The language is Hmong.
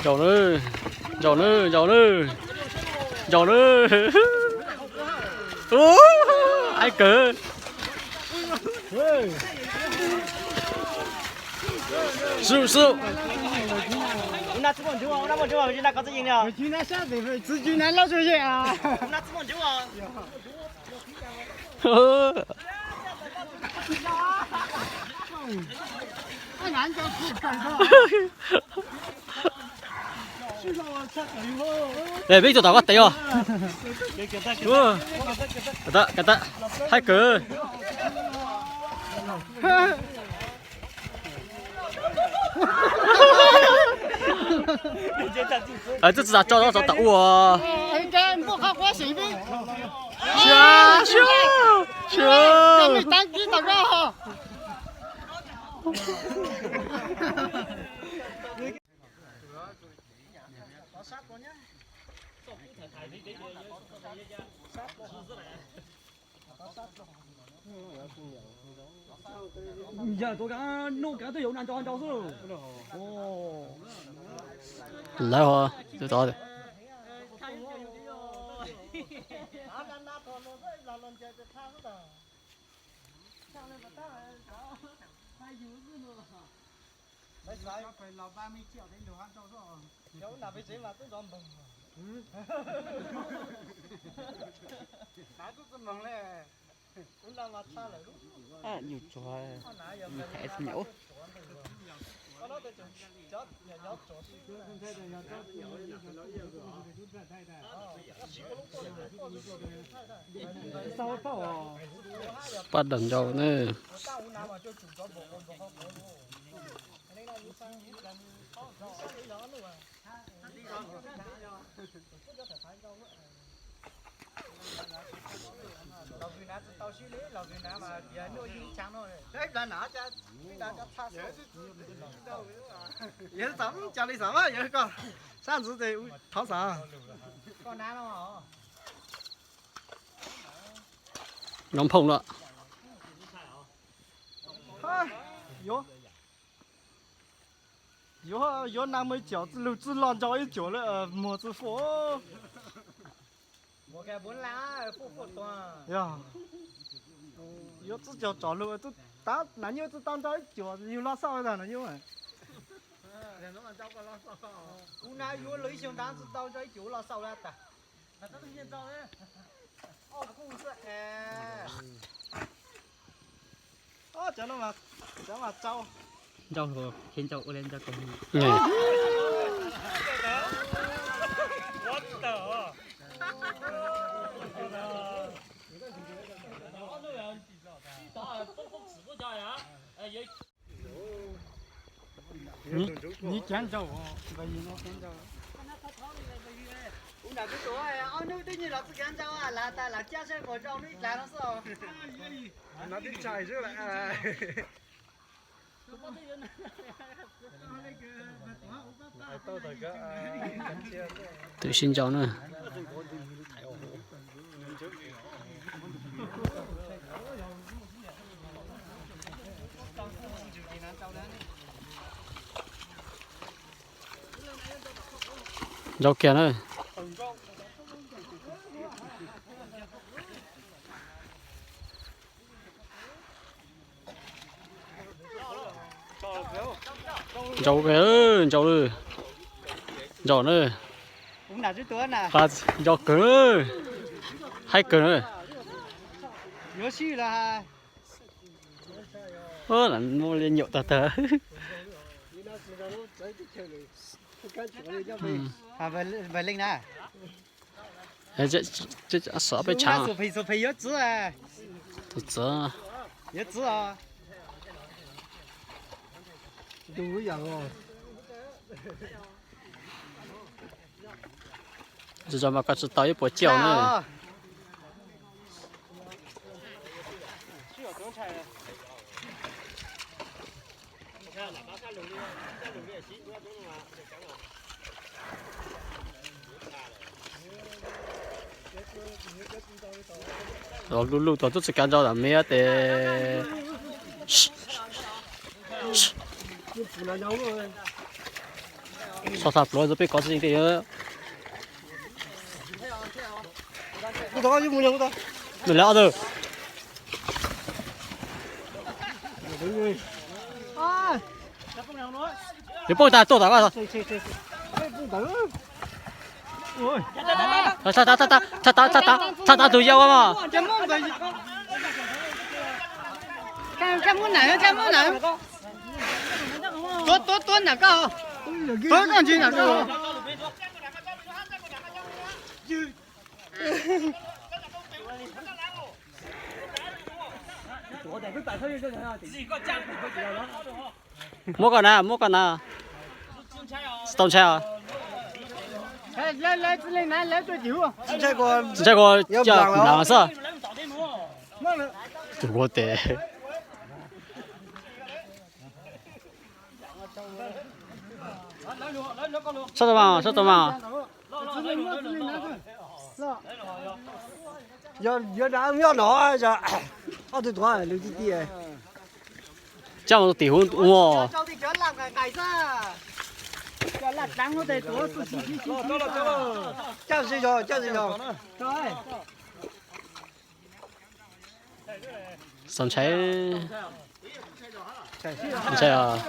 Ncaus na, ncaus na, ncaus na, ncaus na. Ub, haib kawg. Xub xub. Peb tus tom koj tes os. Haib kawg. Twb tsis tas tso, tso tom ua. Yog tuav kav, nuj kav twb yuav nas nrau nrau xwb. Lawv ho, tus tod. Nyuj tsuag, thaiv xwb nyam ub. Paj daws ncau na. Yog txav cas li xav, yog koj sab ntxwv ces thov xav. Nov phoom lawm. Yuav, yuav nas me cov lug txwj lug ncau ib cuam lawm muag txwj fuam. Yog, yuav txwj cov tsov lug, tab nas nyuj txwj tau ncau ib cuam yug los xauj tas nas nyuj. Kuv na yuav lug ib xyoo tab txwj tau ncau ib cuam los xauj tas. Cov no, cov no tsau. Ncau hluas, khiav ncau ua li ncau kaus hniav. Nws kav ncau, Nws kav ncau. Ob hnub twb nyiag los txwj kav ncau, lav tas lav caj saib puas zoo ib dlav no xwb. Twb sib ncau na. Ncau kiag na. Ncau, ncau, ncau na. Ncau kawg, haib kawg na. Muaj li nyuam tag tag. Xov peb tshav. Yuav txwv, yuav txwv os. Tsis tau mas koj tsis tau ib puas ciaj na. Los luj luj tau tub tsis kav ntau tam me tes. Txhob tham pluav rau peb kov txij tej. Nws lawv ob tug. Yuav poob tas tuaj tom koj. Txhob tav tus yau mas. Tuab, tuab, tuab ntawm koj. Tuab koj ntsis ntawm koj. Muab koj na, muab koj na. Tsis tau ntshai os. Tsis ntshai, kuv coj kuv nab xwb. Tus kuv tes. Sab tau mas, sab tau mas. Yog, yog nrad nyob no, ob tug tuav lws ti ti. Coj mus tim huv ua. Coj mus tim huv ua. Coj mus tim huv ua. Txaus ntshai. Ntshai os.